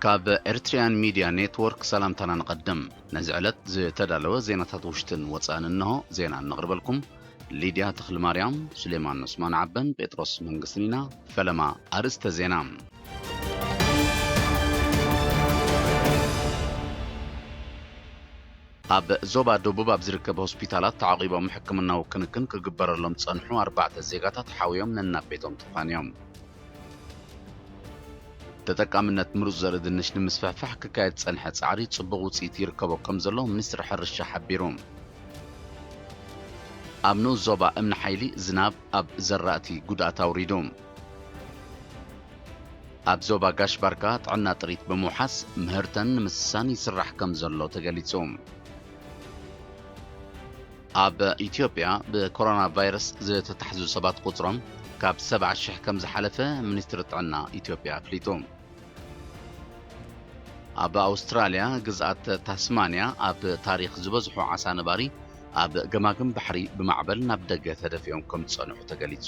ካብ ኤርትሪያን ሚድያ ኔትወርክ ሰላምታና ንቐድም። ነዚ ዕለት ዝተዳለወ ዜናታት ውሽጥን ወፃእን እንሆ። ዜና እነቕርበልኩም ሊድያ ተኽልማርያም፣ ሱሌማን ዑስማን ዓበን ጴጥሮስ መንግስትን ኢና። ፈለማ ኣርእስተ ዜና። ኣብ ዞባ ደቡብ ኣብ ዝርከብ ሆስፒታላት ተዓቒቦም ሕክምናዊ ክንክን ክግበረሎም ዝጸንሑ ኣርባዕተ ዜጋታት ሓውዮም ነናብ ቤቶም ተፋንዮም። ተጠቃምነት ምሩጽ ዘርኢ ድንሽ ንምስፍሕፋሕ ክካየድ ዝጸንሐ ጻዕሪ ጽቡቕ ውጽኢት ይርከቦ ከም ዘሎ ሚኒስትሪ ሕርሻ ሓቢሩ። ኣብ ንኡስ ዞባ እምኒ ሓይሊ ዝናብ ኣብ ዘራእቲ ጉድኣት ኣውሪዱ። ኣብ ዞባ ጋሽ ባርካ ጥዕና ጥሪት ብምውሓስ ምህርተን ንምስሳን ይስራሕ ከም ዘሎ ተገሊጹ። ኣብ ኢትዮጵያ ብኮሮና ቫይረስ ዝተታሕዙ ሰባት ቁጽሮም ካብ ሰብዓ ሽሕ ከም ዝሓለፈ ሚኒስትሪ ጥዕና ኢትዮጵያ ኣፍሊጡ። ኣብ ኣውስትራልያ ግዝኣት ታስማንያ ኣብ ታሪኽ ዝበዝሑ ዓሳ ነባሪ ኣብ ገማግም ባሕሪ ብማዕበል ናብ ደገ ተደፊኦም ከም ዝጸንሑ ተገሊጹ።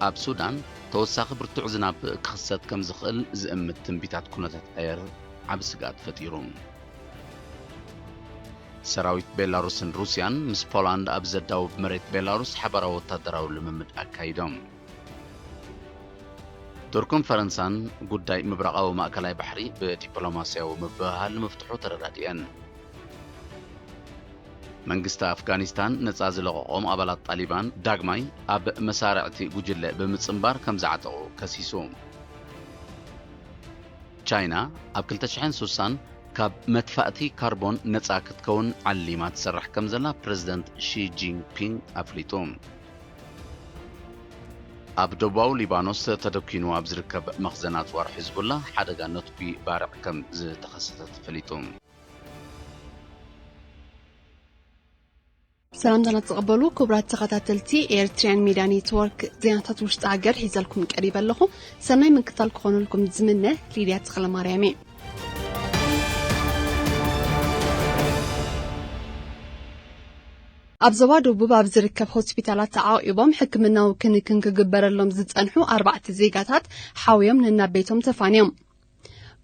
ኣብ ሱዳን ተወሳኺ ብርቱዕ ዝናብ ክኽሰት ከም ዝኽእል ዝእምት ትንቢታት ኩነታት ኣየር ዓቢ ስግኣት ፈጢሩ። ሰራዊት ቤላሩስን ሩስያን ምስ ፖላንድ ኣብ ዘዳውብ መሬት ቤላሩስ ሓባራዊ ወታደራዊ ልምምድ ኣካይዶም። ቱርክን ፈረንሳን ጉዳይ ምብራቓዊ ማእከላይ ባሕሪ ብዲፕሎማስያዊ ምብህሃል ንምፍትሑ ተረዳዲአን። መንግስቲ ኣፍጋኒስታን ነጻ ዝለቐቖም ኣባላት ጣሊባን ዳግማይ ኣብ መሳርዕቲ ጉጅለ ብምጽንባር ከም ዝዓጠቑ ከሲሱ። ቻይና ኣብ ክልተ ሽሕን ሱሳን ካብ መጥፋእቲ ካርቦን ነጻ ክትከውን ዓሊማ ትሰርሕ ከም ዘላ ፕረዚደንት ሺ ጂንፒንግ ኣፍሊጡ። ኣብ ደቡባዊ ሊባኖስ ተደኪኑ ኣብ ዝርከብ መኽዘን ኣጽዋር ሒዝቡላ ሓደጋ ነትጒ ባርዕ ከም ዝተኸሰተ ተፈሊጡ። ሰላምታና ትቐበሉ ክቡራት ተኸታተልቲ ኤርትሪያን ሚድያ ኔትወርክ፣ ዜናታት ውሽጢ ሃገር ሒዘልኩም ቀሪበ ኣለኹ። ሰናይ ምክታል ክኾነልኩም ዝምነ ሊድያ ተኽለማርያም እየ። ኣብ ዞባ ደቡብ ኣብ ዝርከብ ሆስፒታላት ተዓቂቦም ሕክምናዊ ክንክን ክግበረሎም ዝጸንሑ ኣርባዕተ ዜጋታት ሓውዮም ነናብ ቤቶም ተፋንዮም።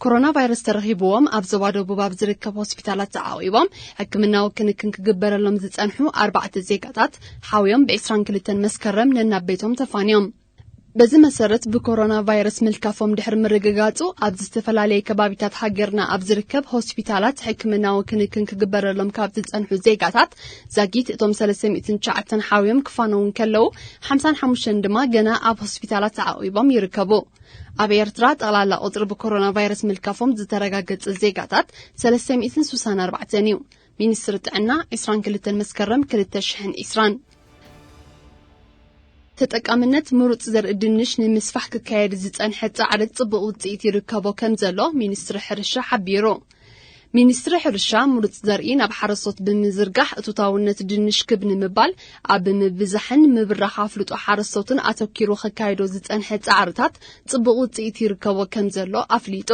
ኮሮና ቫይረስ ተረኺብዎም ኣብ ዞባ ደቡብ ኣብ ዝርከብ ሆስፒታላት ተዓቂቦም ሕክምናዊ ክንክን ክግበረሎም ዝጸንሑ ኣርባዕተ ዜጋታት ሓውዮም ብ ዕስራን ክልተን መስከረም ነናብ ቤቶም ተፋንዮም። በዚ መሰረት ብኮሮና ቫይረስ ምልካፎም ድሕሪ ምርግጋጹ ኣብ ዝተፈላለየ ከባቢታት ሃገርና ኣብ ዝርከብ ሆስፒታላት ሕክምናዊ ክንክን ክግበረሎም ካብ ዝጸንሑ ዜጋታት ዛጊት እቶም ሰለስተ ሚእትን ትሽዓተን ሓውዮም ክፋነዉ እንከለዉ ሓምሳን ሓሙሽተን ድማ ገና ኣብ ሆስፒታላት ተዓቂቦም ይርከቡ። ኣብ ኤርትራ ጠቕላላ ቁጽሪ ብኮሮና ቫይረስ ምልካፎም ዝተረጋገጸ ዜጋታት ሰለስተ ሚእትን ሱሳን ኣርባዕተን እዩ። ሚኒስትሪ ጥዕና ዕስራን ክልተን መስከረም ክልተ ሽሕን ዕስራን። ተጠቃምነት ምሩጽ ዘርኢ ድንሽ ንምስፋሕ ክካየድ ዝጸንሐ ጻዕሪ ጽቡቕ ውጽኢት ይርከቦ ከም ዘሎ ሚኒስትሪ ሕርሻ ሓቢሩ። ሚኒስትሪ ሕርሻ ምሩጽ ዘርኢ ናብ ሓረስቶት ብምዝርጋሕ እቶታውነት ድንሽ ክብ ንምባል ኣብ ምብዛሕን ምብራኽ ኣፍልጦ ሓረስቶትን ኣተኪሩ ከካይዶ ዝጸንሐ ጻዕርታት ጽቡቕ ውጽኢት ይርከቦ ከም ዘሎ ኣፍሊጡ።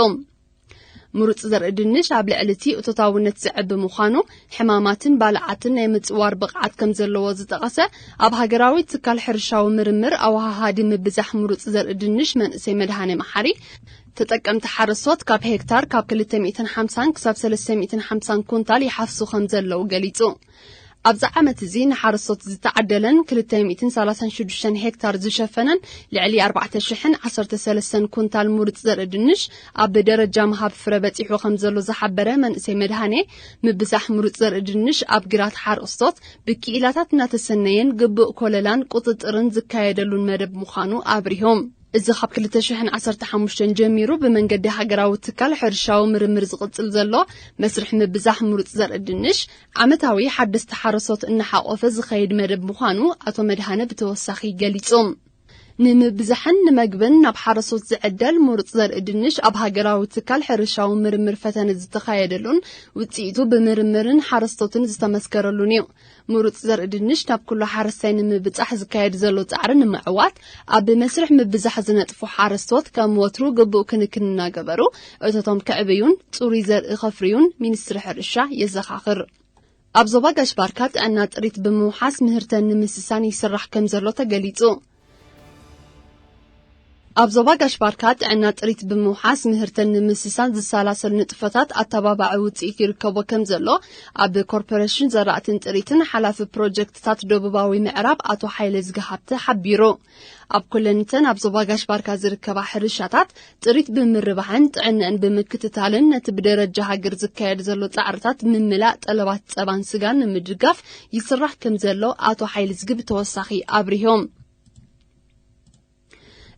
ምሩጽ ዘርኢ ድንሽ ኣብ ልዕሊ እቲ እቶታውነት ዝዕቢ ምዃኑ፣ ሕማማትን ባልዓትን ናይ ምጽዋር ብቕዓት ከም ዘለዎ ዝጠቐሰ ኣብ ሃገራዊ ትካል ሕርሻዊ ምርምር ኣወሃሃዲ ምብዛሕ ምሩጽ ዘርኢ ድንሽ መንእሰይ መድሃኔ መሓሪ፣ ተጠቀምቲ ሓረስቶት ካብ ሄክታር ካብ ክልተ ሚእትን ሓምሳን ክሳብ ሰለስተ ሚእትን ሓምሳን ኩንታል ይሓፍሱ ከም ዘለዉ ገሊጹ። ኣብዚ ዓመት እዚ ንሓረስቶት ዝተዓደለን ክልተ ሚእትን ሰላሳን ሽዱሽተን ሄክታር ዝሸፈነን ልዕሊ ኣርባዕተ ሽሕን ዓሰርተ ሰለስተን ኩንታል ምሩጽ ዘርኢ ድንሽ ኣብ ደረጃ ምሃብ ፍረ በጺሑ ከም ዘሎ ዝሓበረ መንእሰይ መድሃኔ፣ ምብዛሕ ምሩጽ ዘርኢ ድንሽ ኣብ ግራት ሓረስቶት ብክኢላታት እናተሰነየን ግቡእ ኮለላን ቁጽጥርን ዝካየደሉን መደብ ምዃኑ ኣብሪሆም። እዚ ካብ ክልተ ሽሕን ዓሰርተ ሓሙሽተን ጀሚሩ ብመንገዲ ሃገራዊ ትካል ሕርሻዊ ምርምር ዝቕጽል ዘሎ መስርሕ ምብዛሕ ምሩጽ ዘርኢ ድንሽ፣ ዓመታዊ ሓደስቲ ሓረስቶት እናሓቖፈ ዝኸይድ መደብ ምዃኑ ኣቶ መድሃነ ብተወሳኺ ገሊጹ። ንምብዛሕን ንመግብን ናብ ሓረስቶት ዝዕደል ምሩጽ ዘርኢ ድንሽ ኣብ ሃገራዊ ትካል ሕርሻዊ ምርምር ፈተነ ዝተኻየደሉን ውጽኢቱ ብምርምርን ሓረስቶትን ዝተመስከረሉን እዩ። ምሩጽ ዘርኢ ድንሽ ናብ ኩሉ ሓረስታይ ንምብጻሕ ዝካየድ ዘሎ ጻዕሪ ንምዕዋት፣ ኣብ መስርሕ ምብዛሕ ዝነጥፉ ሓረስቶት ከም ወትሩ ግቡእ ክንክን እናገበሩ እቶቶም ከዕብዩን ጽሩይ ዘርኢ ከፍርዩን ሚኒስትሪ ሕርሻ የዘኻኽር። ኣብ ዞባ ጋሽ ባርካ ጥዕና ጥሪት ብምውሓስ ምህርተን ንምስሳን ይስራሕ ከም ዘሎ ተገሊጹ። ኣብ ዞባ ጋሽ ባርካ ጥዕና ጥሪት ብምውሓስ ምህርተን ንምስሳን ዝሰላሰሉ ንጥፈታት ኣተባባዒ ውፅኢት ይርከቦ ከም ዘሎ ኣብ ኮርፖሬሽን ዘራእትን ጥሪትን ሓላፊ ፕሮጀክትታት ደቡባዊ ምዕራብ ኣቶ ሓይለ ዝግሃብተ ሓቢሩ። ኣብ ኩለንተን ኣብ ዞባ ጋሽ ባርካ ዝርከባ ሕርሻታት ጥሪት ብምርባሕን ጥዕንአን ብምክትታልን ነቲ ብደረጃ ሃገር ዝካየድ ዘሎ ፃዕርታት ምምላእ ጠለባት ፀባን ስጋን ንምድጋፍ ይስራሕ ከም ዘሎ ኣቶ ሓይለ ዝግብ ተወሳኺ ኣብሪሆም።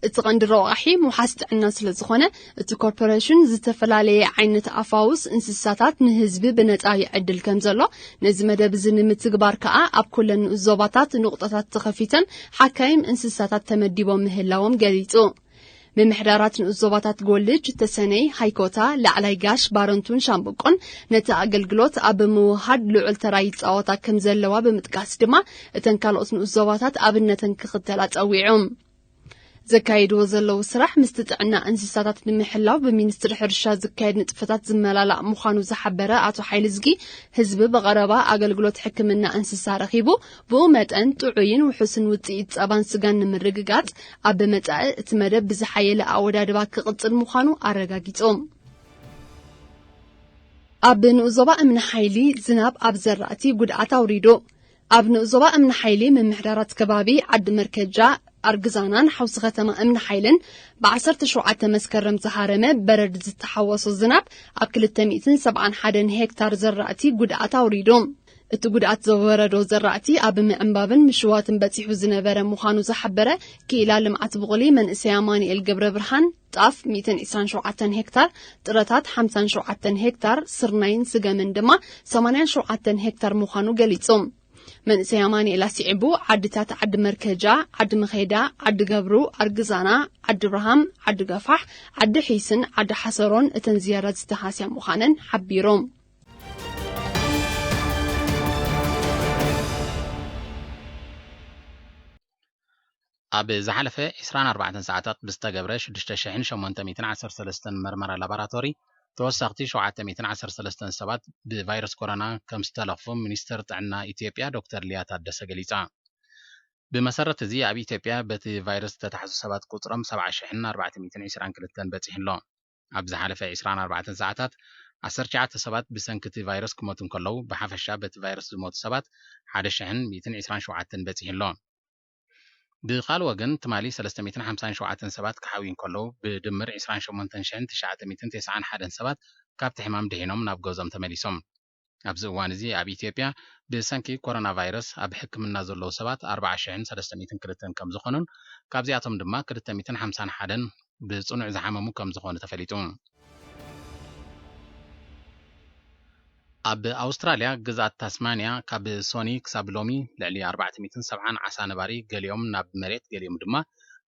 እቲ ቀንዲ ረቋሒ ምውሓስ ጥዕና ስለ ዝኾነ እቲ ኮርፖሬሽን ዝተፈላለየ ዓይነት ኣፋውስ እንስሳታት ንህዝቢ ብነፃ ይዕድል ከም ዘሎ፣ ነዚ መደብ እዚ ንምትግባር ከኣ ኣብ ኩለን ንኡስ ዞባታት ንቑጣታት ተኸፊተን ሓካይም እንስሳታት ተመዲቦም ምህላዎም ገሊጹ። ምምሕዳራት ንኡስ ዞባታት ጎልጅ፣ ተሰነይ፣ ሃይኮታ፣ ላዕላይ ጋሽ፣ ባረንቱን ሻምብቆን ነቲ ኣገልግሎት ኣብ ምውሃድ ልዑል ተራ ይጻወታ ከም ዘለዋ ብምጥቃስ ድማ እተን ካልኦት ንኡስ ዞባታት ኣብነተን ክኽተላ ጸዊዑ። ዘካይድዎ ዘለዉ ስራሕ ምስቲ ጥዕና እንስሳታት ንምሕላው ብሚኒስትሪ ሕርሻ ዝካየድ ንጥፈታት ዝመላላእ ምዃኑ ዝሓበረ ኣቶ ሓይልዝጊ፣ ህዝቢ ብቐረባ ኣገልግሎት ሕክምና እንስሳ ረኺቡ ብኡ መጠን ጥዑይን ውሑስን ውፅኢት ፀባን ስጋን ንምርግጋፅ ኣብ መፃኢ እቲ መደብ ብዝሓየለ ኣወዳድባ ክቕፅል ምዃኑ ኣረጋጊፆም። ኣብ ንኡስ ዞባ እምኒ ሓይሊ ዝናብ ኣብ ዘራእቲ ጉድኣት ኣውሪዱ። ኣብ ንኡስ ዞባ እምኒ ሓይሊ ምምሕዳራት ከባቢ ዓዲ መርከጃ ኣርግዛናን ሓውሲ ከተማ እምኒ ሓይልን ብ ዓሰርተ ሸውዓተ መስከረም ዝሃረመ በረድ ዝተሓወሶ ዝናብ ኣብ ክልተ ሚእትን ሰብዓን ሓደን ሄክታር ዘራእቲ ጉድኣት ኣውሪዱ። እቲ ጉድኣት ዘወረዶ ዘራእቲ ኣብ ምዕንባብን ምሽዋትን በፂሑ ዝነበረ ምዃኑ ዝሓበረ ክኢላ ልምዓት ብቑሊ መንእሰይ ኣማኑኤል ገብረ ብርሃን፣ ጣፍ ሚእትን ዕስራን ሸውዓተን ሄክታር፣ ጥረታት ሓምሳን ሸውዓተን ሄክታር፣ ስርናይን ስገምን ድማ ሰማንያን ሸውዓተን ሄክታር ምዃኑ ገሊጹ። መንእሰይ ኣማኑኤል ኣስዒቡ፣ ዓድታት ዓዲ መርከጃ፣ ዓዲ መኼዳ፣ ዓዲ ገብሩ፣ ኣርግዛና፣ ዓዲ ብርሃም፣ ዓዲ ገፋሕ፣ ዓዲ ሒስን ዓዲ ሓሰሮን እተን ዝያዳ ዝተሃስያ ምዃነን ሓቢሩ። ኣብ ዝሓለፈ ዕስራን ኣርባዕተን ሰዓታት ብዝተገብረ ሽዱሽተ ሽሕን ሸሞንተ ሚእትን ዓሰርተ ሰለስተን መርመራ ላቦራቶሪ፣ ተወሰኽቲ ሸውዓተ ሚእትን ዓሰርተ ሰለስተን ሰባት ብቫይረስ ኮሮና ከም ዝተለኽፉ ሚኒስትር ጥዕና ኢትዮጵያ ዶክተር ሊያ ታደሰ ገሊጻ። ብመሰረት እዚ፣ ኣብ ኢትዮጵያ በቲ ቫይረስ ዝተታሕዙ ሰባት ቁጽሮም ሰብዓ ሽሕን ኣርባዕተ ሚእትን ዕስራን ክልተን በጺሑ ኣሎ። ኣብ ዝሓለፈ ዕስራን ኣርባዕተን ሰዓታት፣ ዓሰርተ ትሽዓተ ሰባት ብሰንኪ እቲ ቫይረስ ክሞቱ እንከለዉ፣ ብሓፈሻ በቲ ቫይረስ ዝሞቱ ሰባት ሓደ ሽሕን ሚእትን ዕስራን ሸውዓተን በጺሑ ኣሎ። ብኻልእ ወገን፣ ትማሊ ሰለስተ ሚእትን ሓምሳን ሸውዓተን ሰባት ክሓውዩ እንከለዉ፣ ብድምር ዕስራን ሸሞንተን ሽሕን ትሽዓተ ሚእትን ተስዓን ሓደን ሰባት ካብቲ ሕማም ድሒኖም ናብ ገዝኦም ተመሊሶም። ኣብዚ እዋን እዚ ኣብ ኢትዮጵያ ብሰንኪ ኮሮና ቫይረስ ኣብ ሕክምና ዘለዉ ሰባት ኣርብዓ ሽሕን ሰለስተ ሚእትን ክልተን ከም ዝኾኑን፣ ካብዚኣቶም ድማ ክልተ ሚእትን ሓምሳን ሓደን ብጽኑዕ ዝሓመሙ ከም ዝኾኑ ተፈሊጡ። ኣብ ኣውስትራልያ ግዝኣት ታስማንያ ካብ ሶኒ ክሳብ ሎሚ ልዕሊ ኣርባዕተ ሚእትን ሰብዓን ዓሳ ነባሪ፣ ገሊኦም ናብ መሬት ገሊኦም ድማ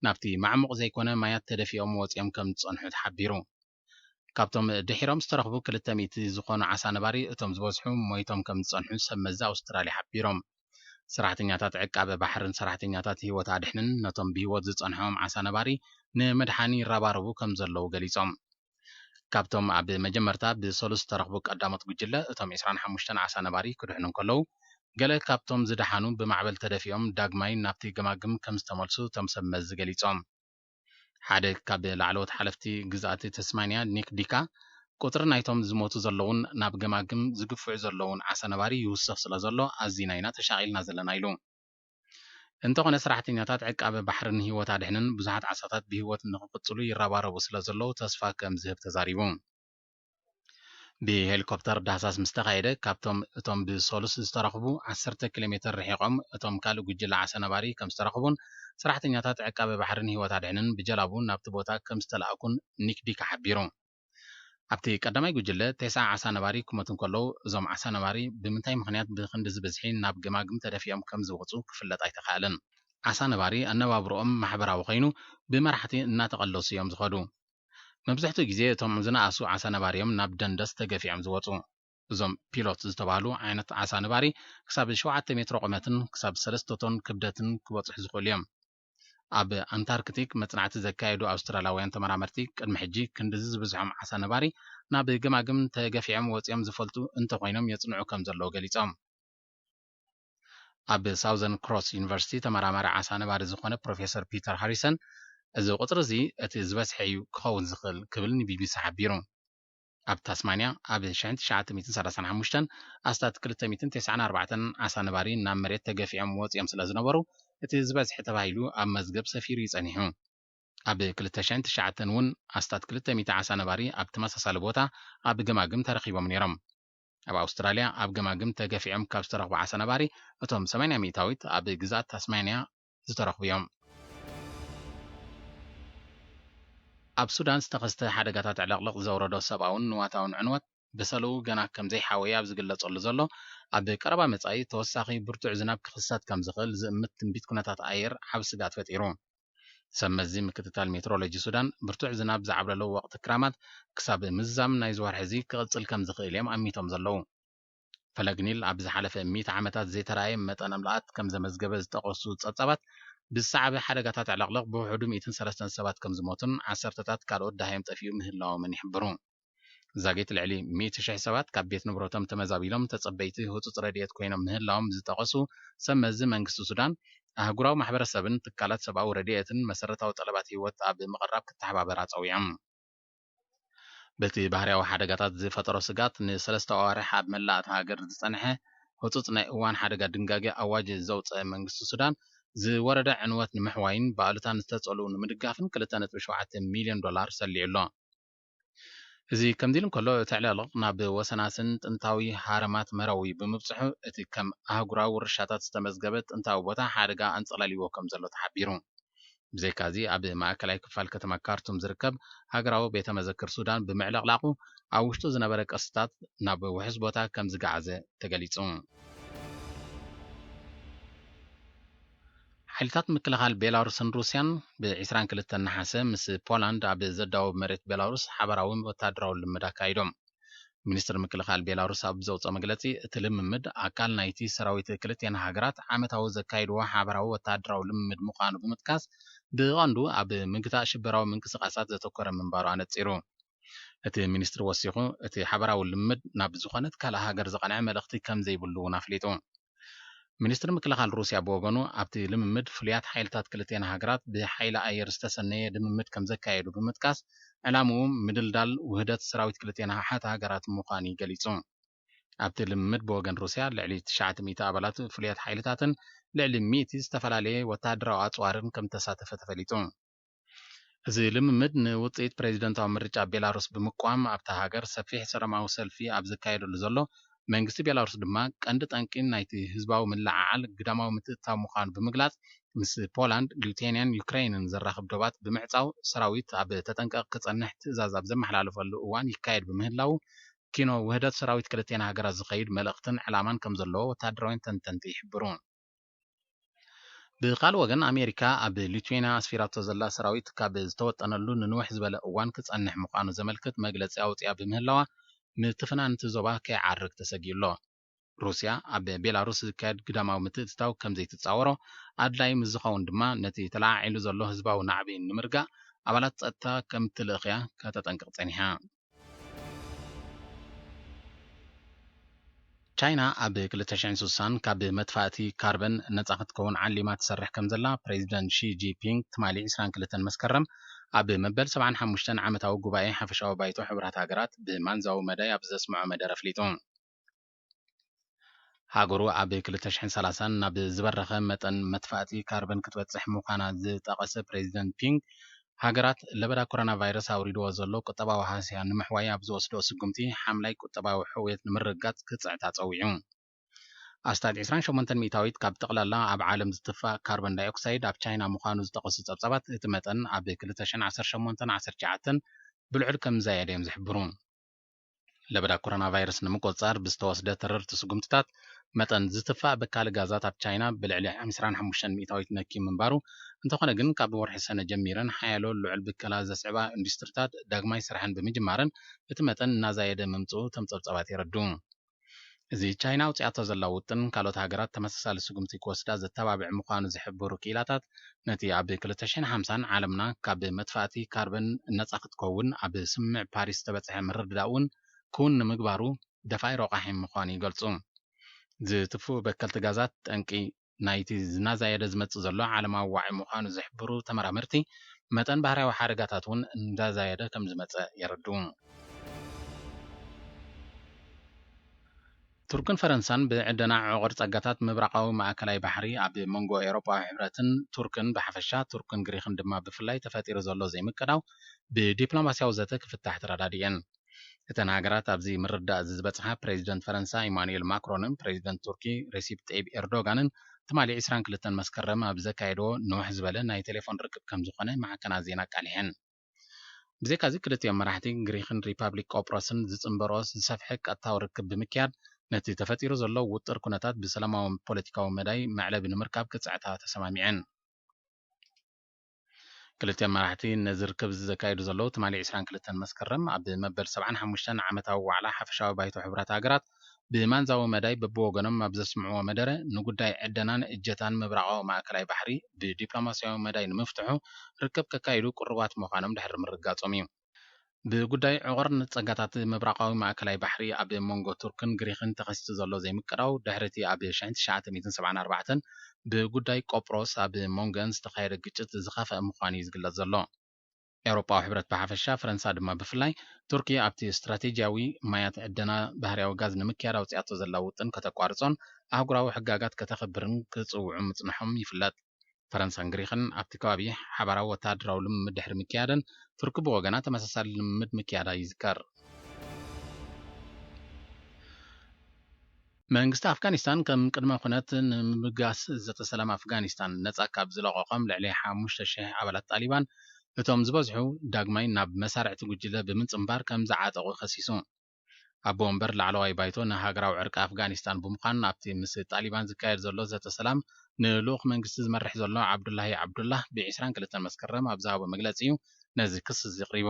ናብቲ ማዕሙቕ ዘይኮነ ማያት ተደፊኦም ወጺኦም ከም ዝጸንሑ ተሓቢሩ። ካብቶም ድሒሮም ዝተረኽቡ ክልተ ሚእቲ ዝኾኑ ዓሳ ነባሪ፣ እቶም ዝበዝሑ ሞይቶም ከም ዝጸንሑ ሰብ መዚ ኣውስትራልያ ሓቢሮም። ሰራሕተኛታት ዕቃበ ባሕርን ሰራሕተኛታት ህይወት ኣድሕንን ነቶም ብህይወት ዝጸንሖም ዓሳ ነባሪ ንምድሓን ይረባረቡ ከም ዘለዉ ገሊጾም። ካብቶም ኣብ መጀመርታ ብሰሉስ ዝተረኽቡ ቀዳሞት ጉጅለ፣ እቶም ዕስራን ሓሙሽተን ዓሳ ነባሪ ክድሕኑ እንከለዉ፣ ገለ ካብቶም ዝደሓኑ ብማዕበል ተደፊኦም ዳግማይ ናብቲ ገማግም ከም ዝተመልሱ እቶም ሰብ መዚ ገሊጾም። ሓደ ካብ ላዕለዎት ሓለፍቲ ግዝኣት ተስማንያ፣ ኒክ ዲካ፣ ቁጽሪ ናይቶም ዝሞቱ ዘለዉን ናብ ገማግም ዝግፍዑ ዘለዉን ዓሳ ነባሪ ይውስኽ ስለ ዘሎ፣ ኣዚና ኢና ተሻቒልና ዘለና ኢሉ። እንተኾነ፣ ሰራሕተኛታት ዕቃበ ባሕርን ህይወት ኣድሕንን ብዙሓት ዓሳታት ብህይወት ንኽቕጽሉ ይረባረቡ ስለ ዘለዉ ተስፋ ከም ዝህብ ተዛሪቡ። ብሄሊኮፕተር ዳህሳስ ምስ ተኻየደ፣ ካብቶም እቶም ብሰሉስ ዝተረኽቡ ዓሰርተ ኪሎ ሜተር ርሒቖም እቶም ካልእ ጉጅለ ዓሳ ነባሪ ከም ዝተረኽቡን ሰራሕተኛታት ዕቃበ ባሕርን ህይወት ኣድሕንን ብጀላቡ ናብቲ ቦታ ከም ዝተላእኩን ኒክ ዲካ ሓቢሩ። ኣብቲ ቀዳማይ ጉጅለ ተስዓ ዓሳ ነባሪ ክሞቱ እንከለዉ፣ እዞም ዓሳ ነባሪ ብምንታይ ምኽንያት ብኽንዲ ዝበዝሒ ናብ ገማግም ተደፊኦም ከም ዝወጹ ክፍለጥ ኣይተኻእለን። ዓሳ ነባሪ ኣነባብርኦም ማሕበራዊ ኮይኑ ብመራሕቲ እናተቐለሱ እዮም ዝኸዱ። መብዛሕትኡ ግዜ እቶም ዝነኣሱ ዓሳ ነባሪ እዮም ናብ ደንደስ ተገፊዖም ዝወጹ። እዞም ፒሎት ዝተባህሉ ዓይነት ዓሳ ነባሪ ክሳብ ሸውዓተ ሜትሮ ቁመትን ክሳብ ሰለስተ ቶን ክብደትን ክበጽሑ ዝኽእሉ እዮም። ኣብ ኣንታርክቲክ መጽናዕቲ ዘካየዱ ኣውስትራልያውያን ተመራመርቲ፣ ቅድሚ ሕጂ ክንድዚ ዝበዝሖም ዓሳ ነባሪ ናብ ገማግም ተገፊዖም ወጺኦም ዝፈልጡ እንተኾይኖም የጽንዑ ከም ዘለዉ ገሊጾም። ኣብ ሳውዘርን ክሮስ ዩኒቨርሲቲ ተመራማሪ ዓሳ ነባሪ ዝኾነ ፕሮፌሰር ፒተር ሃሪሰን፣ እዚ ቁፅሪ እዚ እቲ ዝበዝሐ እዩ ክኸውን ዝኽእል ክብል ንቢቢሲ ሓቢሩ። ኣብ ታስማንያ ኣብ ሸሕን ትሽዓተ ሚእትን ሰላሳን ሓሙሽተን ኣስታት ክልተ ሚእትን ተስዓን ኣርባዕተን ዓሳ ነባሪ ናብ መሬት ተገፊዖም ወፂኦም ስለ ዝነበሩ እቲ ዝበዝሐ ተባሂሉ ኣብ መዝገብ ሰፊሩ እዩ ፀኒሑ። ኣብ ክልተ ሽሕን ትሽዓተን እውን ኣስታት ክልተ ሚእቲ ዓሳ ነባሪ ኣብ ተመሳሳሊ ቦታ ኣብ ገማግም ተረኺቦም ነይሮም። ኣብ ኣውስትራልያ ኣብ ገማግም ተገፊዖም ካብ ዝተረኽቡ ዓሳ ነባሪ እቶም ሰማንያ ሚእታዊት ኣብ ግዝኣት ታስማንያ ዝተረኽቡ እዮም። ኣብ ሱዳን ዝተኸስተ ሓደጋታት ዕለቕለቕ ዘውረዶ ሰብኣውን ንዋታውን ዕንወት ብሰለኡ ገና ከም ዘይሓወየ ኣብ ዝግለጸሉ ዘሎ ኣብ ቀረባ መጻኢ ተወሳኺ ብርቱዕ ዝናብ ክኽሰት ከም ዝኽእል ዝእምት ትንቢት ኩነታት ኣየር ዓቢ ስግኣት ፈጢሩ። ሰብ መዚ ምክትታል ሜትሮሎጂ ሱዳን ብርቱዕ ዝናብ ዝዓብለሎ ወቕቲ ክራማት ክሳብ ምዝዛም ናይዚ ወርሒ እዚ ክቕጽል ከም ዝኽእል እዮም ኣሚቶም ዘለዉ። ፈለግ ኒል ኣብ ዝሓለፈ ሚእቲ ዓመታት ዘይተራእየ መጠን ምልኣት ከም ዘመዝገበ ዝጠቐሱ ጸብጻባት፣ ብሰዓቢ ሓደጋታት ዕለቕለቕ ብውሑዱ ሚእትን ሰለስተን ሰባት ከም ዝሞቱን ዓሰርተታት ካልኦት ደሃዮም ጠፊኡ ምህላዎምን ይሕብሩ። ዛጊት ልዕሊ ሚእቲ ሽሕ ሰባት ካብ ቤት ንብረቶም ተመዛቢሎም ተጸበይቲ ህጹጽ ረድኤት ኮይኖም ምህላዎም ዝጠቐሱ ሰብ መዚ መንግስቲ ሱዳን፣ ኣህጉራዊ ማሕበረሰብን ትካላት ሰብኣዊ ረድኤትን መሰረታዊ ጠለባት ህይወት ኣብ ምቕራብ ክተሓባበራ ጸዊዖም። በቲ ባህርያዊ ሓደጋታት ዝፈጠሮ ስግኣት፣ ንሰለስተ ኣዋርሕ ኣብ መላእ እታ ሃገር ዝጸንሐ ህጹጽ ናይ እዋን ሓደጋ ድንጋገ ኣዋጅ ዘውጸአ መንግስቲ ሱዳን፣ ዝወረደ ዕንወት ንምሕዋይን ብኣሉታ ንዝተጸልኡ ንምድጋፍን ክልተ ነጥቢ ሸውዓተ ሚልዮን ዶላር ሰሊዑ ኣሎ። እዚ ከምዚ ኢሉ እንከሎ፣ እቲ ዕለቕለቕ ናብ ወሰናስን ጥንታዊ ሃረማት መረዊ ብምብጽሑ፣ እቲ ከም ኣህጉራዊ ውርሻታት ዝተመዝገበ ጥንታዊ ቦታ ሓደጋ ኣንጸላልይዎ ከም ዘሎ ተሓቢሩ። ብዘይካዚ፣ ኣብ ማእከላይ ክፋል ከተማ ካርቱም ዝርከብ ሃገራዊ ቤተ መዘክር ሱዳን ብምዕልቕላቑ፣ ኣብ ውሽጡ ዝነበረ ቅርስታት ናብ ውሑስ ቦታ ከም ዝገዓዘ ተገሊጹ። ሓይልታት ምክልኻል ቤላሩስን ሩስያን ብ ዕስራን ክልተን ነሓሰ ምስ ፖላንድ ኣብ ዘዳውብ መሬት ቤላሩስ ሓባራዊ ወታደራዊ ልምድ ኣካይዶም። ሚኒስትሪ ምክልኻል ቤላሩስ ኣብ ዘውፅኦ መግለፂ፣ እቲ ልምምድ ኣካል ናይቲ ሰራዊት ክልቲኣን ሃገራት ዓመታዊ ዘካይድዎ ሓባራዊ ወታደራዊ ልምምድ ምዃኑ ብምጥቃስ፣ ብቐንዱ ኣብ ምግታእ ሽበራዊ ምንቅስቓሳት ዘተኮረ ምንባሩ ኣነፂሩ። እቲ ሚኒስትሪ ወሲኹ፣ እቲ ሓባራዊ ልምምድ ናብ ዝኾነት ካልእ ሃገር ዘቐንዐ መልእኽቲ ከም ዘይብሉ እውን ኣፍሊጡ። ሚኒስትሪ ምክልኻል ሩስያ ብወገኑ፣ ኣብቲ ልምምድ ፍሉያት ሓይልታት ክልቲኣን ሃገራት ብሓይሊ ኣየር ዝተሰነየ ልምምድ ከም ዘካየዱ ብምጥቃስ፣ ዕላምኡ ምድልዳል ውህደት ሰራዊት ክልቲኣን ኣሓት ሃገራት ምዃኑ ገሊጹ። ኣብቲ ልምምድ ብወገን ሩስያ ልዕሊ ትሽዓተ ሚእቲ ኣባላት ፍሉያት ሓይልታትን ልዕሊ ሚእቲ ዝተፈላለየ ወተሃደራዊ ኣጽዋርን ከም ዝተሳተፈ ተፈሊጡ። እዚ ልምምድ ንውጽኢት ፕሬዚደንታዊ ምርጫ ቤላሩስ ብምቅዋም ኣብታ ሃገር ሰፊሕ ሰላማዊ ሰልፊ ኣብ ዘካየደሉ ዘሎ፣ መንግስቲ ቤላሩስ ድማ ቀንዲ ጠንቂ ናይቲ ህዝባዊ ምልዕዓል ግዳማዊ ምትእትታው ምዃኑ ብምግላጽ፣ ምስ ፖላንድ፣ ሊቱዌንያን ዩክሬንን ዘራኽብ ዶባት ብምዕጻው ሰራዊት ኣብ ተጠንቀቕ ክጸንሕ ትእዛዝ ኣብ ዘመሓላለፈሉ እዋን ይካየድ ብምህላዉ፣ ኪኖ ውህደት ሰራዊት ክልቲኣን ሃገራት ዝኸይድ መልእኽትን ዕላማን ከም ዘለዎ ወተሃደራውያን ተንተንቲ ይሕብሩ። ብኻልእ ወገን፣ ኣሜሪካ ኣብ ሊቱዌንያ ኣስፊራቶ ዘላ ሰራዊት ካብ ዝተወጠነሉ ንንውሕ ዝበለ እዋን ክጸንሕ ምዃኑ ዘመልክት መግለጺ ኣውጺኣ ብምህላዋ፣ ምትፍናን እቲ ዞባ ከይዓርግ ተሰጊኡ ኣሎ። ሩስያ ኣብ ቤላሩስ ዝካየድ ግዳማዊ ምትእትታው ከም ዘይትጻወሮ፣ ኣድላዪ ምስ ዝኸውን ድማ ነቲ ተለዓዒሉ ዘሎ ህዝባዊ ናዕቢ ንምርጋእ ኣባላት ጸጥታ ከም እትልእኽ'ያ ከተጠንቅቕ ጸኒሓ። ቻይና ኣብ ክልተ ሽሕን ስሳን ካብ መጥፋእቲ ካርበን ነጻ ክትከውን ዓሊማ ትሰርሕ ከም ዘላ ፕሬዚደንት ሺ ጂንፒንግ ትማሊ ዕስራን ክልተን መስከረም ኣብ መበል ሰብዓን ሓሙሽተን ዓመታዊ ጉባኤ ሓፈሻዊ ባይቶ ሕቡራት ሃገራት ብማንዛዊ መዳይ ኣብ ዘስምዖ መደረ ኣፍሊጡ። ሃገሩ ኣብ ክልተ ሽሕን ሰላሳን ናብ ዝበረኸ መጠን መጥፋእቲ ካርበን ክትበጽሕ ምዃና ዝጠቐሰ ፕሬዚደንት ፒንግ፣ ሃገራት ለበዳ ኮሮና ቫይረስ ኣውሪድዎ ዘሎ ቁጠባዊ ሃስያ ንምሕዋይ ኣብ ዝወስድኦ ስጉምቲ ሓምላይ ቁጠባዊ ሕውየት ንምርግጋጽ ክጽዕታ ጸዊዑ። ኣስታት ዕስራን ሸሞንተን ሚእታዊት ካብ ጠቕላላ ኣብ ዓለም ዝትፋእ ካርቦን ዳይኦክሳይድ ኣብ ቻይና ምዃኑ ዝጠቐሱ ጸብጻባት፣ እቲ መጠን ኣብ ክልተ ሽሕን ዓሰርተ ሸሞንተን ዓሰርተ ትሽዓተን ብልዑል ከም ዝዛየደ እዮም ዝሕብሩ። ለበዳ ኮሮና ቫይረስ ንምቁጽጻር ብዝተወስደ ተረርቲ ስጉምትታት፣ መጠን ዝትፋእ በካሊ ጋዛት ኣብ ቻይና ብልዕሊ ዕስራን ሓሙሽተን ሚእታዊት ነክዩ ምንባሩ፣ እንተኾነ ግን ካብ ወርሒ ሰነ ጀሚረን ሓያሎ ልዑል ብከላ ዘስዕባ ኢንዱስትሪታት ዳግማይ ስርሐን ብምጅማረን እቲ መጠን እናዛየደ ምምጽኡ እቶም ጸብጻባት የረድኡ። እዚ ቻይና ኣውጺኣቶ ዘላ ውጥን፣ ካልኦት ሃገራት ተመሳሳሊ ስጉምቲ ክወስዳ ዘተባብዕ ምዃኑ ዝሕብሩ ክኢላታት፣ ነቲ ኣብ ክልተ ሽሕን ሓምሳን ዓለምና ካብ መጥፋእቲ ካርበን ነጻ ክትከውን ኣብ ስምምዕ ፓሪስ ዝተበጽሐ ምርድዳእ እውን ክውን ንምግባሩ ደፋኢ ረቋሒ ምዃኑ ይገልጹ። ዝትፍኡ በከልቲ ጋዛት ጠንቂ ናይቲ ዝናዛየደ ዝመጽእ ዘሎ ዓለማዊ ዋዒ ምዃኑ ዝሕብሩ ተመራመርቲ፣ መጠን ባህርያዊ ሓደጋታት እውን እንዳዛየደ ከም ዝመጸ የረድኡ። ቱርክን ፈረንሳን ብዕደና ዕቑር ጸጋታት ምብራቓዊ ማእከላይ ባሕሪ ኣብ መንጎ ኤውሮጳዊ ሕብረትን ቱርክን ብሓፈሻ፣ ቱርክን ግሪኽን ድማ ብፍላይ ተፈጢሩ ዘሎ ዘይምቅዳው ብዲፕሎማስያዊ ዘተ ክፍታሕ ተረዳዲኤን። እተን ሃገራት ኣብዚ ምርዳእ እዚ ዝበጽሓ ፕሬዚደንት ፈረንሳ ኢማኑኤል ማክሮንን ፕሬዚደንት ቱርኪ ሬሲፕ ጠይብ ኤርዶጋንን ትማሊ ዕስራን ክልተን መስከረም ኣብ ዘካየድዎ ንውሕ ዝበለ ናይ ቴሌፎን ርክብ ከም ዝኾነ ማዕከናት ዜና ኣቃሊሐን። ብዘይካዚ ክልቲኦም መራሕቲ ግሪኽን ሪፓብሊክ ቆጵሮስን ዝጽንበርኦ ዝሰፍሐ ቀጥታዊ ርክብ ብምክያድ ነቲ ተፈጢሩ ዘሎ ውጥር ኩነታት ብሰላማዊ ፖለቲካዊ መዳይ መዕለቢ ንምርካብ ክጽዕታ ተሰማሚዐን። ክልቲኦም መራሕቲ ነዚ ርክብ እዚ ዘካየዱ ዘለዉ ትማሊ ዕስራን ክልተን መስከረም ኣብ መበል ሰብዓን ሓሙሽተን ዓመታዊ ዋዕላ ሓፈሻዊ ባይቶ ሕቡራት ሃገራት ብማንዛዊ መዳይ በብወገኖም ኣብ ዘስምዕዎ መደረ ንጉዳይ ዕደናን እጀታን ምብራቓዊ ማእከላይ ባሕሪ ብዲፕሎማስያዊ መዳይ ንምፍትሑ ርክብ ከካይዱ ቅሩባት ምዃኖም ድሕሪ ምርጋጾም እዩ። ብጉዳይ ዕቑር ጸጋታት ምብራቓዊ ማእከላይ ባሕሪ ኣብ መንጎ ቱርክን ግሪኽን ተኸሲቱ ዘሎ ዘይምቅዳው ድሕሪ እቲ ኣብ ሽሕን ትሽዓተ ሚእትን ሰብዓን ኣርባዕተን ብጉዳይ ቆጵሮስ ኣብ መንጎን ዝተኻየደ ግጭት ዝኸፍአ ምዃኑ እዩ ዝግለጽ ዘሎ። ኤውሮጳዊ ሕብረት ብሓፈሻ፣ ፈረንሳ ድማ ብፍላይ፣ ቱርኪ ኣብቲ ስትራቴጂያዊ ማያት ዕደና ባህርያዊ ጋዝ ንምክያድ ኣውጺኣቶ ዘላ ውጥን ከተቋርጾን ኣህጉራዊ ሕጋጋት ከተኽብርን ክጽውዑ ምጽንሖም ይፍለጥ። ፈረንሳን ግሪኽን ኣብቲ ከባቢ ሓባራዊ ወተሃደራዊ ልምምድ ድሕሪ ምክያደን፣ ቱርኪ ብወገና ተመሳሳሊ ልምምድ ምክያዳ ይዝከር። መንግስቲ ኣፍጋኒስታን ከም ቅድመ ኩነት ንምብጋስ ዘተ ሰላም ኣፍጋኒስታን ነጻ ካብ ዝለቐቖም ልዕሊ ሓሙሽተ ሽሕ ኣባላት ጣሊባን፣ እቶም ዝበዝሑ ዳግማይ ናብ መሳርዕቲ ጉጅለ ብምጽንባር ከም ዝዓጠቑ ከሲሱ። ኣቦ ወንበር ላዕለዋይ ባይቶ ንሃገራዊ ዕርቂ ኣፍጋኒስታን ብምዃን ኣብቲ ምስ ጣሊባን ዝካየድ ዘሎ ዘተ ሰላም ንልኡኽ መንግስቲ ዝመርሕ ዘሎ ዓብዱላሂ ዓብዱላህ ብ ዕስራን ክልተን መስከረም ኣብ ዝሃቦ መግለጺ እዩ ነዚ ክሲ እዚ ኣቕሪቡ።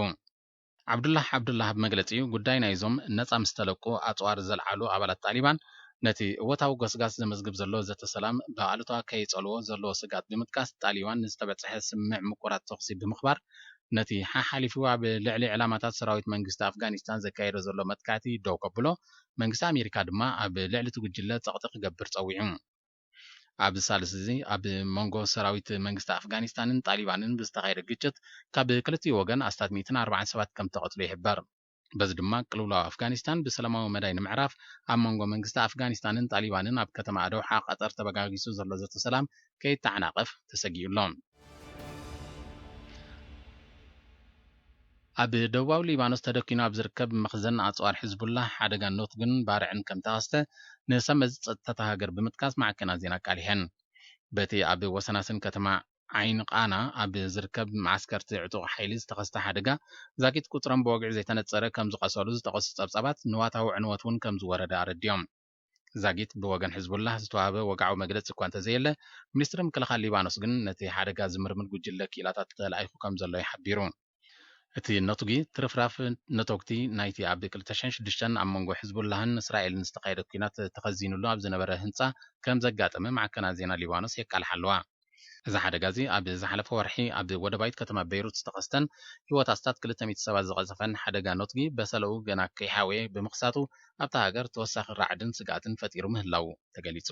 ዓብዱላህ ዓብዱላህ ኣብ መግለጺኡ፣ ጉዳይ ናይዞም ነጻ ምስ ተለቁ ኣጽዋር ዘልዓሉ ኣባላት ጣሊባን ነቲ እወታዊ ጎስጋስ ዘመዝግብ ዘሎ ዘተ ሰላም ብኣሉታ ከይጸልዎ ዘለዎ ስግኣት ብምጥቃስ፣ ጣሊባን ንዝተበጽሐ ስምምዕ ምቁራጽ ተኹሲ ብምኽባር፣ ነቲ ሓሓሊፉ ኣብ ልዕሊ ዕላማታት ሰራዊት መንግስቲ ኣፍጋኒስታን ዘካየዶ ዘሎ መጥቃዕቲ ደው ከብሎ፣ መንግስቲ ኣሜሪካ ድማ ኣብ ልዕሊ እቲ ጉጅለ ጸቕጢ ክገብር ጸዊዑ። ኣብዚ ሳልስ እዚ ኣብ መንጎ ሰራዊት መንግስቲ ኣፍጋኒስታንን ጣሊባንን ብዝተኻየደ ግጭት ካብ ክልቲኡ ወገን ኣስታት ሚእትን ኣርባዓን ሰባት ከም ተቐትሉ ይሕበር። በዚ ድማ ቅልውላው ኣፍጋኒስታን ብሰላማዊ መዳይ ንምዕራፍ ኣብ መንጎ መንግስቲ ኣፍጋኒስታንን ጣሊባንን ኣብ ከተማ ኣደውሓ ቀጠር ተበጋጊሱ ዘሎ ዘተ ሰላም ከይተዓናቐፍ ተሰጊኡ ኣሎ። ኣብ ደቡባዊ ሊባኖስ ተደኪኑ ኣብ ዝርከብ መኽዘን ኣጽዋር ሕዝቡላህ ሓደጋ ኖትግን ባርዕን ከም ተኸስተ ንሰመዚ ጸጥታ እታ ሃገር ብምጥቃስ ማዕከናት ዜና ኣቃሊሐን። በቲ ኣብ ወሰናስን ከተማ ዓይን ቃና ኣብ ዝርከብ መዓስከር እቲ ዕጡቕ ሓይሊ ዝተኸስተ ሓደጋ፣ ዛጊት ቁጽሮም ብወግዒ ዘይተነጸረ ከም ዝቐሰሉ ዝጠቐሱ ጸብጻባት፣ ንዋታዊ ዕንወት እውን ከም ዝወረደ ኣረዲኦም። ዛጊት ብወገን ሕዝቡላህ ዝተዋህበ ወግዓዊ መግለጺ እኳ እንተዘየለ፣ ሚኒስትሪ ምክልኻል ሊባኖስ ግን ነቲ ሓደጋ ዝምርምር ጉጅለ ክኢላታት ተላኢኹ ከም ዘሎ እዩ ሓቢሩ። እቲ ነቱጊ ትርፍራፍ ነቶግቲ ናይቲ ኣብ ክልተ ሽሕን ሽዱሽተን ኣብ መንጎ ሕዝቡላህን እስራኤልን ዝተኻየደ ኲናት ተኸዚኑሉ ኣብ ዝነበረ ህንጻ ከም ዘጋጠመ ማዕከናት ዜና ሊባኖስ የቃልሓ ኣለዋ። እዚ ሓደጋ እዚ ኣብ ዝሓለፈ ወርሒ ኣብ ወደባዊት ከተማ ቤይሩት ዝተኸስተን ህይወት ኣስታት ክልተ ሚእቲ ሰባት ዝቐጸፈን ሓደጋ ነቱጊ በሰለኡ ገና ከይሓወየ ብምኽሳቱ ኣብታ ሃገር ተወሳኺ ራዕድን ስግኣትን ፈጢሩ ምህላዉ ተገሊጹ።